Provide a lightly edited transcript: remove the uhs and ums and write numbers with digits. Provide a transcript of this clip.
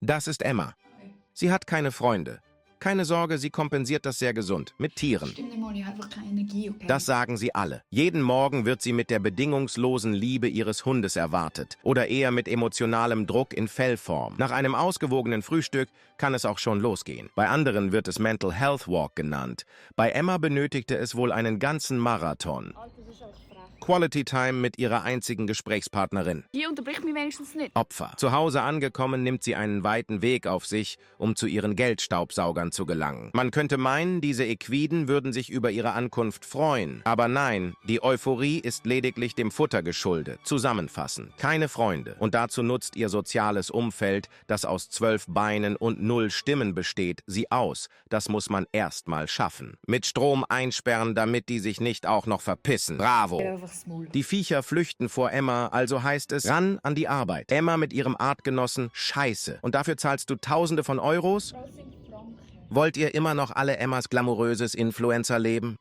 Das ist Emma. Sie hat keine Freunde. Keine Sorge, sie kompensiert das sehr gesund, mit Tieren. Stimmt nicht mal, ich habe einfach keine Energie, okay? Das sagen sie alle. Jeden Morgen wird sie mit der bedingungslosen Liebe ihres Hundes erwartet oder eher mit emotionalem Druck in Fellform. Nach einem ausgewogenen Frühstück kann es auch schon losgehen. Bei anderen wird es Mental Health Walk genannt. Bei Emma benötigte es wohl einen ganzen Marathon. Quality Time mit ihrer einzigen Gesprächspartnerin. Die unterbricht mich wenigstens nicht. Opfer. Zu Hause angekommen, nimmt sie einen weiten Weg auf sich, um zu ihren Geldstaubsaugern zu gelangen. Man könnte meinen, diese Equiden würden sich über ihre Ankunft freuen. Aber nein, die Euphorie ist lediglich dem Futter geschuldet. Zusammenfassend, keine Freunde. Und dazu nutzt ihr soziales Umfeld, das aus 12 Beinen und 0 Stimmen besteht, sie aus. Das muss man erst mal schaffen. Mit Strom einsperren, damit die sich nicht auch noch verpissen. Bravo! Die Viecher flüchten vor Emma, also heißt es, ran an die Arbeit. Emma mit ihrem Artgenossen, scheiße. Und dafür zahlst du Tausende von Euros? Wollt ihr immer noch alle Emmas glamouröses Influencer-Leben?